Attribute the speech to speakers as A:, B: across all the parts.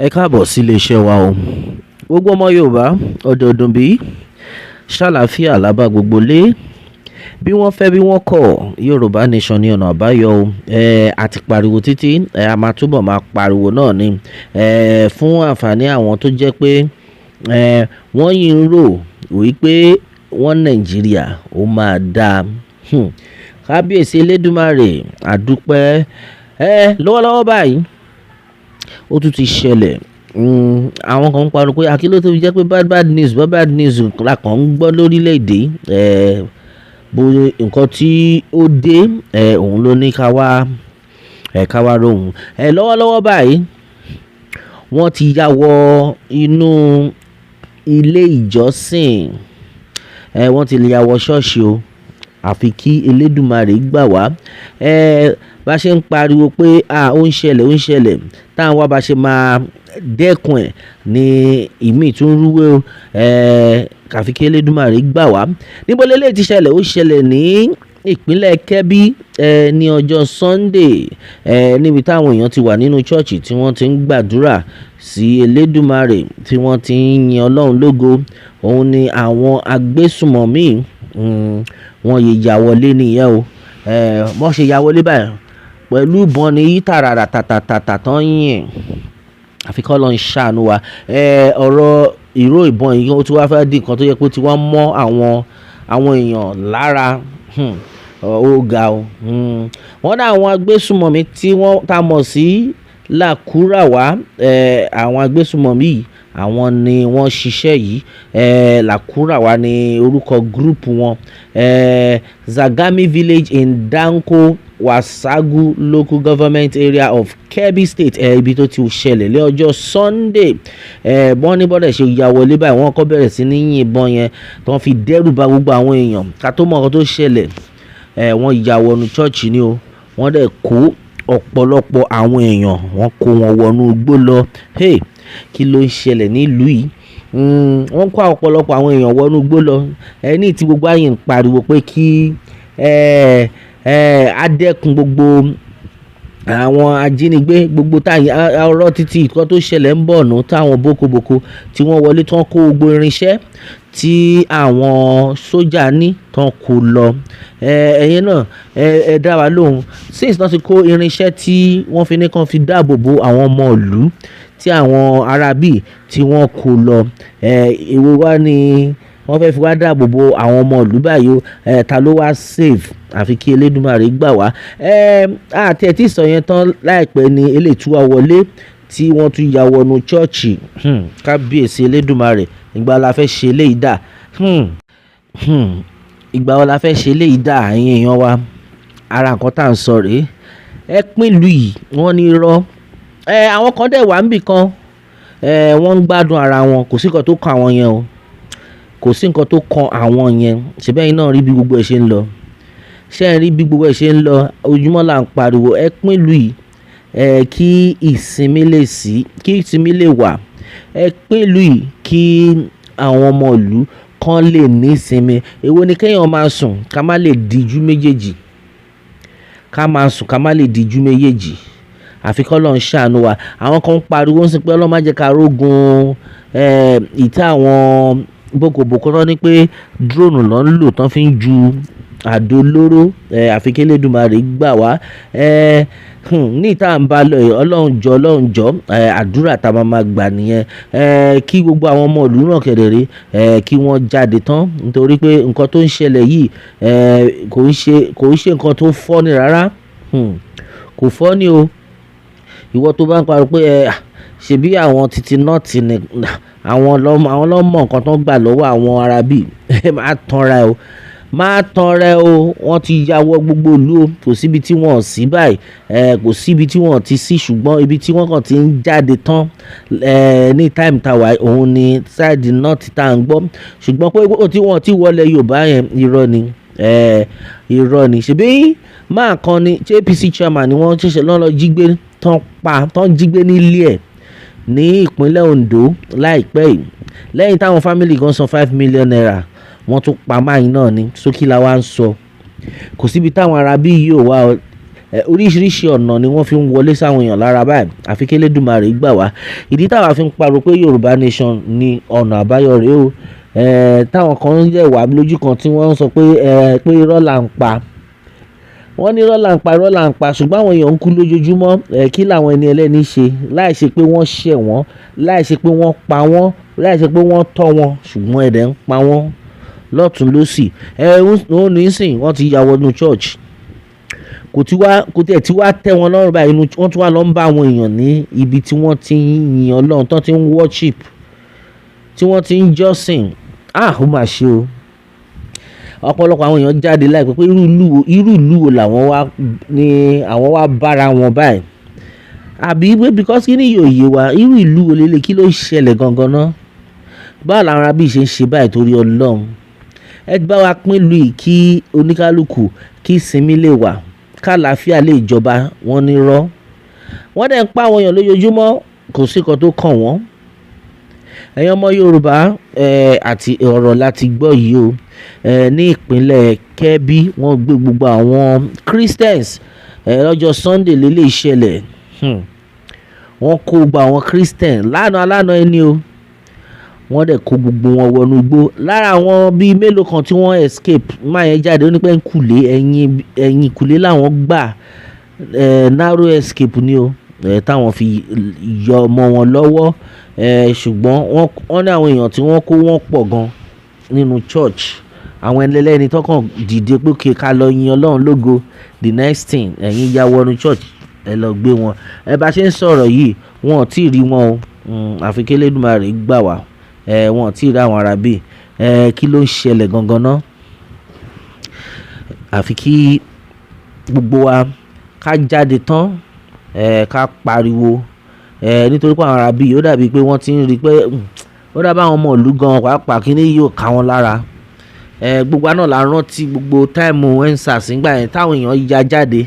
A: Ẹ káàbọ̀ sí iléeṣẹ́ wa o. Gbogbo ọmọ Yorùbá, ọ̀dọ̀ọ̀dún bí, ṣàlàáfíà lábá gbogbo lé. Bí wọ́n fẹ́ bí wọ́n kọ̀, Yorùbá Nation ní ọ̀nà àbáyọ o. Ẹ a ti pariwo títí, ẹ a máa túbọ̀ máa pariwo náà ni. Ẹ fún àǹfààní àwọn tó jẹ́ pé ẹ wọ́n yìí ń rò wípé wọ́n Nàìjíríà ó máa dáa. Kábíyèsí Elédùmarè, àdúpẹ́. Ẹ lọ́wọ́lọ́wọ́ báyìí, ó tún ti ṣẹlẹ̀. Àwọn kan ń pariwo pé kí ló tó fi jẹ́ pé bad bad news, bad bad news la kàn ń gbọ́ lórílẹ̀ èdè. Ẹ bó nǹkan tí ó dé, ẹ òun ló ní ká wá, ẹ ká wá rohùn. Ẹ lọ́wọ́lọ́wọ́ báyìí, wọ́n ti ya wọ inú ilé ìjọsìn. Ẹ wọ́n ti ya wọ ṣọ́ọ̀ṣì o. Àfi kí Elédùmarè gbà wá. Ẹ bá ṣe ń pariwo pé à ó ń ṣẹlẹ̀, ó ń ṣẹlẹ̀, tá ń wá bá ṣe máa dẹ́kun ẹ̀ ní ìmí tún rúwé o. Ẹ àfi kí Elédùmarè gbà wá. Níbo léléyìí ti ṣẹlẹ̀? Ó ṣẹlẹ̀ ní ìpínlẹ̀ Kebbi, ẹ ní ọjọ́ Sunday, ẹ níbi táwọn èèyàn ti wà nínú church tí wọ́n ti ń gbàdúrà sí Elédùmarè, tí wọ́n ti ń yin Ọlọ́run lógo. Òun ni àwọn agbésùmọ̀mí, wọ́n yè ya wọlé nìyẹn o. Ẹ bọ́n ṣe ya wọlé báyìí pẹ̀lú ìbọn ní tàràrà tàtàtàtà tán yìn. Àfi kí Ọlọ́run ṣàánú wa. Ẹ ọ̀rọ̀ ìró ìbọn yìí ó ti wá fẹ́ di nǹkan tó jẹ́ pé ó ti wá mọ́ àwọn èèyàn lára. Ó ga o. Wọ́n ní àwọn agbésùmọ̀mí tí wọ́n tá mọ̀ sí Lakurawa, ẹ àwọn agbésùmọ̀mí yìí, àwọn ni wọ́n ṣiṣẹ́ yìí. Ẹ Lakurawa ni orúkọ group wọn. Ẹ Zagami village in Danko Wasagu Local Government Area of Kebbi State, ẹ ibi tó ti ṣẹlẹ̀ ní ọjọ́ Sunday. Ẹ wọ́n ní bọ́dẹ̀ ṣe ya wọlé báyìí, wọ́n kọ́ bẹ̀rẹ̀ sí ní yìnbọn yẹn tí wọ́n fi dẹ́rù ba gbogbo àwọn èèyàn. Ká tó mọ̀ nǹkan tó ṣẹlẹ̀, ẹ wọ́n ya wọnú church ni o. Wọ́n dẹ̀ kó ọ̀pọ̀lọpọ̀ àwọn èèyàn, wọ́n kó wọn wọnú igbó lọ. Hey, kí ló ń ṣẹlẹ̀ nílùú yìí? Wọ́n kó ọ̀pọ̀lọpọ̀ àwọn èèyàn wọnú igbó lọ. Ẹ ní tí gbogbo ayé ń pariwo pé kí ẹ ẹ á dẹ́kun gbogbo àwọn ajínigbé gbogbo táyì ọ̀rọ̀ títí nǹkan tó ṣẹlẹ̀ ń bọ̀ nù táwọn bókobòko tí wọ́n wọlé tí wọ́n kó gbogbo irinṣẹ́ tí àwọn sójà ní tán kó lọ. Ẹ ẹ̀yin náà, ẹ dá wa lóhùn. Since wọ́n ti kó irinṣẹ́ tí wọ́n fi ní kí wọ́n fi dáàbò bo àwọn ọmọ ìlú tí àwọn arábì tí wọ́n kó lọ. Ẹ èwo wá ni wọ́n fẹ́ fi wá dáàbò bo àwọn ọmọ ìlú báyìí o? Ẹ ta ló wá save? Àfi kí Elédùmarè gbà wá. Ẹ àti ẹ̀ tí sọ yẹn tán láìpẹ́ ni eléyìí tún wá wọlé tí wọ́n tún ya wọnú church. Kábíyèsí Elédùmarè, ìgbà la fẹ́ ṣe eléyìí dà? Ìgbà wo la fẹ́ ṣe eléyìí dà, ẹ̀yin èèyàn wa? Ara nǹkan tí à ń sọ rèé. Ẹ pín ìlú yìí, wọ́n ní irọ́. Ẹ àwọn kan dẹ̀ wà níbì kan. Ẹ wọ́n ń gbádùn ara wọn, kò sí nǹkan tó kan àwọn yẹn o. Kò sí nǹkan tó kan àwọn yẹn. Ṣé bẹ́ẹ̀ náà rí bí gbogbo ẹ ṣe ń lọ? Ṣé ẹ rí bí gbogbo ẹ ṣe ń lọ? Ojúmọ́ là ń pariwo ẹ pín ìlú yìí, ẹ kí ìsinmi lè sí, kí ìsinmi lè wà. Ẹ pín ìlú yìí kí àwọn ọmọ ìlú kan lè ní ìsinmi. Èwo ni kí èèyàn máa sùn ká má lè dijú méjèèjì? Ká máa sùn ká má lè dijú méjèèjì. Àfi kí Ọlọ́run ṣàánú wa. Àwọn kan ń pariwo ń sìn pé Ọlọ́run má jẹ́ ká rógun, ẹ ìtẹ́ àwọn bókobòko tán ní pé drone ló ń lò tán fi ń ju àdó olóró. Ẹ àfi kí Elédùmarè gbà wá. Ẹ ní ìta ń bá lọ yìí, Ọlọ́run jọ, Ọlọ́run jọ, ẹ àdúrà tá a máa máa gbà nìyẹn. Ẹ kí gbogbo àwọn ọmọ ìlú náà kẹ̀dẹ̀ ẹ kí wọ́n jáde tán nítorí pé nǹkan tó ń ṣẹlẹ̀ yìí, ẹ kò ń ṣe nǹkan tó funny rárá. Kò funny o. Ìwọ tó bá ń pariwo pé ẹ ṣebí àwọn titi north ni àwọn ló mọ nǹkan tó ń gbà lọ́wọ́ àwọn arábì, má tanra ẹ o. Má tanra ẹ o. Wọ́n ti ya wọ gbogbo ìlú o. Kò sí ibi tí wọ́n ò sí báyìí. Ẹ kò sí ibi tí wọ́n ò ti sí, ṣùgbọ́n ibi tí wọ́n kàn ti ń jáde tán, ẹ ní time tá wà, òun ni side north tá à ń gbọ́. Ṣùgbọ́n pé tí wọ́n ti wọlé Yorùbá yẹn, irọ́ ni. Ẹ irọ́ ni. Ṣebí máa kan ni APC chairman ni wọ́n ṣẹ̀ṣẹ̀ lọ́ lọ jí gbé tán pa, tán jí gbé nílé ẹ̀ ní ìpínlẹ̀ Ondo láìpẹ́ yìí. Lẹ́yìn táwọn family gan san ₦5 million, wọ́n tún pa máa yín náà ni. So kí la wá ń sọ? Kò sí ibi táwọn arábí yìí ò wá o. Oríṣiríṣi ọ̀nà ni wọ́n fi ń wọlé sáwọn èèyàn lára báyìí, àfi kí Elédùmarè gbà wá. Ìdí táwa fi ń pariwo pé Yorùbá Nation ni ọ̀nà àbáyọ rèé o. Táwọn kan ń yẹ̀ wá lójú kan tí wọ́n ń sọ pé irọ́ là ń pa. Wọ́n ní irọ́ là ń pa, irọ́ là ń pa, ṣùgbọ́n àwọn èèyàn ń kú lójoojúmọ́. Kí làwọn ẹni ẹlẹ́ni ṣe? Láì ṣe pé wọ́n ṣẹ̀ wọ́n, láì ṣe pé wọ́n pa wọ́n, láì ṣe pé wọ́n tọ́ wọn, ṣùgbọ́n ẹ̀dẹ̀ ń pa wọ́n lọ́tùn lósì. Ó ní sìn wọ́n ti ya wọnú church. Kò tí wá, kò tí ẹ̀ tí wá tẹ́ wọn lọ́rùn báyìí, inú wọ́n tún wá lọ ń bá àwọn èèyàn ní ibi tí wọ́n ti ń yin Ọlọ́run, tí wọ́n ti ń worship, tí wọ́n ti ń jọ́sìn. Ah, ó mà ṣe o. Ọ̀pọ̀lọpọ̀ àwọn èèyàn jáde láìpẹ́ pé irú ìlú wo làwọn wá ní àwọn wá bára wọn báyìí. Àbí pé because kí ni yóò yé wa, irú ìlú wo lélẹ̀, kí ló ṣẹlẹ̀ gangan ná? Báwo làwọn arábí ṣe ń ṣe báyìí torí Ọlọ́run? Ẹ bá wa pín ìlú yìí kí oníkálukú kí ìsinmi lè wà, ká àlàáfíà lè jọba, wọ́n ní irọ́. Wọ́n dẹ̀ ń pa àwọn èèyàn lójoojúmọ́, kò sí nǹkan tó kàn wọ́n. Ẹ̀yin ọmọ Yorùbá, àti ọ̀rọ̀ láti gbọ́ yìí o. Ní ìpínlẹ̀ Kebbi, wọ́n gbé gbogbo àwọn Christians, lọ́jọ́ Sunday lélẹ̀ ìṣẹ̀lẹ̀. Wọ́n kó gbogbo àwọn Christian lánàá lánàá ẹni o. Wọ́n dẹ̀ kó gbogbo wọn wọnú igbó. Lára àwọn bíi mélòó kan tí wọ́n escape, máa yẹn jáde, ó ní pé ẹ̀yìnkùlé, ẹ̀yìn, ẹ̀yìnkùlé làwọn gbà, narrow escape ni o. Táwọn fi yọ ọmọ wọn lọ́wọ́. Ṣùgbọ́n wọ́n ní àwọn èèyàn tí wọ́n kó wọ́n pọ̀ gan nínú church. Àwọn ẹlẹ́ni tó kàn dìde pé kí ká lọ yin Ọlọ́run lógo. The next thing, ẹ̀yin ya wọnú church, ẹ lọ gbé wọn. Ẹ bá ṣe ń sọ̀rọ̀ yìí, wọn ò tí ì rí wọn o. Àfi kí Elédùmarè gbà wá. Wọn ò tí ì rí àwọn arábí. Kí ló ń ṣẹlẹ̀ gangan ná? Àfi kí gbogbo wa ká jáde tán, ká pariwo. Nítorí pé àwọn arábí ó dàbí pé wọ́n ti ń rí pé, ó dàbí àwọn ọmọ ìlú gan pàápàá kí ni yóò ká wọn lára. Gbogbo wa náà la rántí gbogbo time EndSARS nígbà yẹn táwọn èèyàn ya jáde.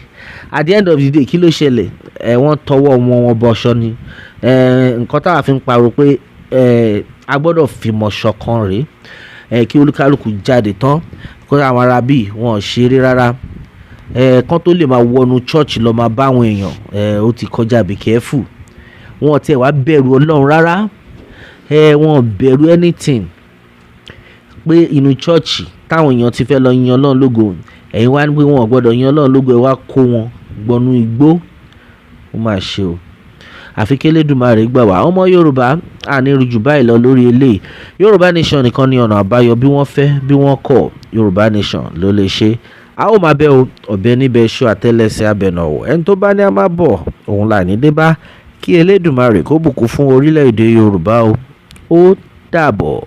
A: At the end of the day, kí ló ṣẹlẹ̀? Wọ́n tọwọ́ wọn wọn bọṣọ ni. Nǹkan táa fi ń pariwo pé, a gbọdọ̀ fìmọ̀ ṣọ̀kan rè. Kí olúkálùkù jáde tán. Kó àwọn arábí wọn ò ṣeré rárá. Kán tó lè máa wọnú church lọ máa bá àwọn èèyàn, ó ti kọjá be careful. Wọn ò tí ẹ wá bẹ̀rù Ọlọ́run rárá. Wọn ò bẹ̀rù anything. Pé inú church táwọn èèyàn ti fẹ́ lọ yin Ọlọ́run lógo, ẹ̀yin wá ní pé wọn ò gbọdọ̀ yin Ọlọ́run lógo, ẹ wá kó wọn gbọnú igbó. Ó mà ṣe o. Àfi kí Elédùmarè gbà wá. Ọmọ Yorùbá, a ní rí ju báyìí lọ lórí eléyìí. Yorùbá Nation nìkan ni ọ̀nà àbáyọ, bí wọ́n fẹ́ bí wọ́n kọ̀. Yorùbá Nation ló lè ṣe. A ó máa bẹ́ o, ọ̀bẹ níbẹ̀ ṣú àtẹ́lẹsẹ̀ abẹnàwò. Ẹni tó bá ní a máa bọ̀, òun là ní dé bá. Kí Elédùmarè kó bùkún fún orílẹ̀ èdè Yorùbá o. Ó dàbọ̀.